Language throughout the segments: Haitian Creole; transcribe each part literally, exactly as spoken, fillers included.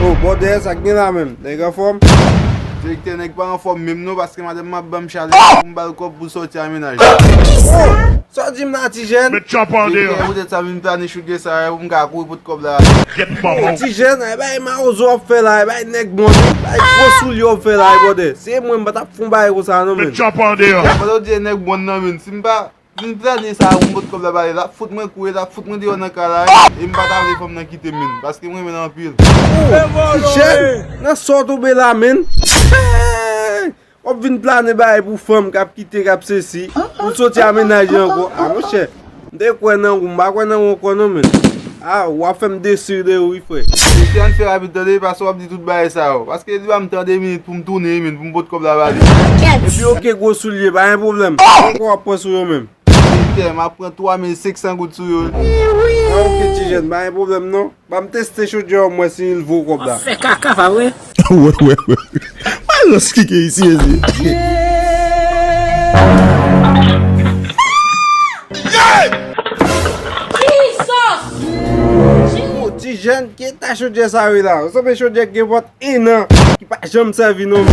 Oh, bòdè, sa k gen la menm? Nèg anfòm? Direktè, nèg pa anfòm menm non, paske madanm m ap ban m chalè pou m ba l kòb pou l sòti a mennaj. Sa w di m la, ti jèn? Met chòp an deyò. Direktè, poutèt sa m vin plane choudye sa a pou m ka kouri pot kòb la. Gèt manman w. Ti jèn, e bay mawozo w ap fè la, e bay nèg mòn, e bay gwo soulye w ap fè la, e bòdè. Se mwen, m pa t ap fè yon bagay konsa non, men. Met chòp an deyò. Pandan w di e nèg mòn nan, men, si m pa vin plane sa a pou m pot kòb la ba li, l ap fout mwen kouri, l ap fout mwen deyò nan kay la, e m pa ta vle fanm nan kite m, men, paske m renmen l anpil. Oh, ti jèn, nan sa w tonbe la, men. W ap vin plane bagay pou fanm k ap kite, k ap sesi, pou l soti a mennaj li ankò. A, monchè, m te kwè nan ou, m pa kwè nan ou ankò non, men. A, w ap fè m desi de ou, wi, frè. Mesye, ann fè rapid tande, paske w ap di tout bagay sa yo. Paske li ban m trannde minit pou m tounen, men, pou m pot kòb la ba li. Epi, oke, gwo soulye, pa gen pwoblèm. Ankò w ap pran sou yo menm. Direktè, m ap pran twa mil senk san goud sou yo. A, oke, ti jèn, pa gen pwoblèm non. Ban m teste chodyè w, m wè si l vo kòb la. W ap fè kaka, pa vre? Wè, wè, wè. Malans ki gen isi, mesye. Oh, ti jèn, ki eta chodyè sa yo ye la? Ou sanble chodyè ki gen pòt en an, ki pa janm sèvi non, men.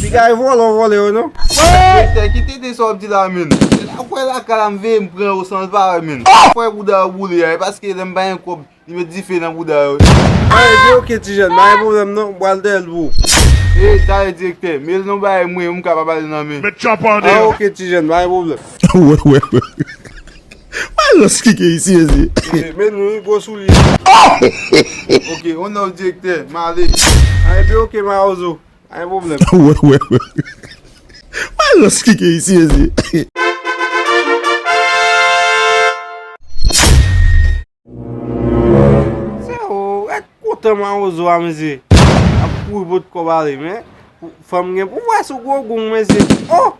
Piga e vòlè w vòlè yo non. Direktè, kite de sa w ap di la, men. Se la kwè lakay la, m veye m pran yo san l pa wè, men. Fè bouda yo boule a, e paske lè m pa gen kòb, li met dife nan bouda yo. A, epi oke, ti jèn, pa gen pwoblèm non, m pral dèyè l pou ou. E, talè, direktè, men l nan bagay mwen, m ka pa ba l nan men. Met chòp an deyò. A, oke, ti jèn, pa gen pwoblèm. Wè, wè, wè. Malans ki gen isi, mesye. E, men nou, wi, gwo soulye. Oke, on nòf direktè, m ale. A, epi oke, mawozo. Pa gen pwoblèm. Wè, wè, wè. Malans ki gen isi, mesye. Se ou, rèd kontan mawozo a, mesye. Ap kouri pot kòb ale, men fanm gen pouvwa sou gwo gonm, mesye. Oh!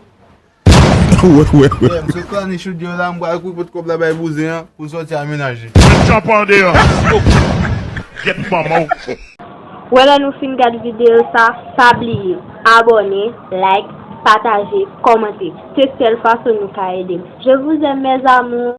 Wè, wè, wè. Frè m, sot plane chodyè w la, m pral kouri pot kòb la bay bouzen an pou l sòti a mennaj li. Met chòp an deyò. Gèt manman w. Wè, lè nou fin gad videyo sa, pa bliye abòne, like, pataje, kòmante. Se sèl fason nou ka ede m. Je vous aime, mes amours.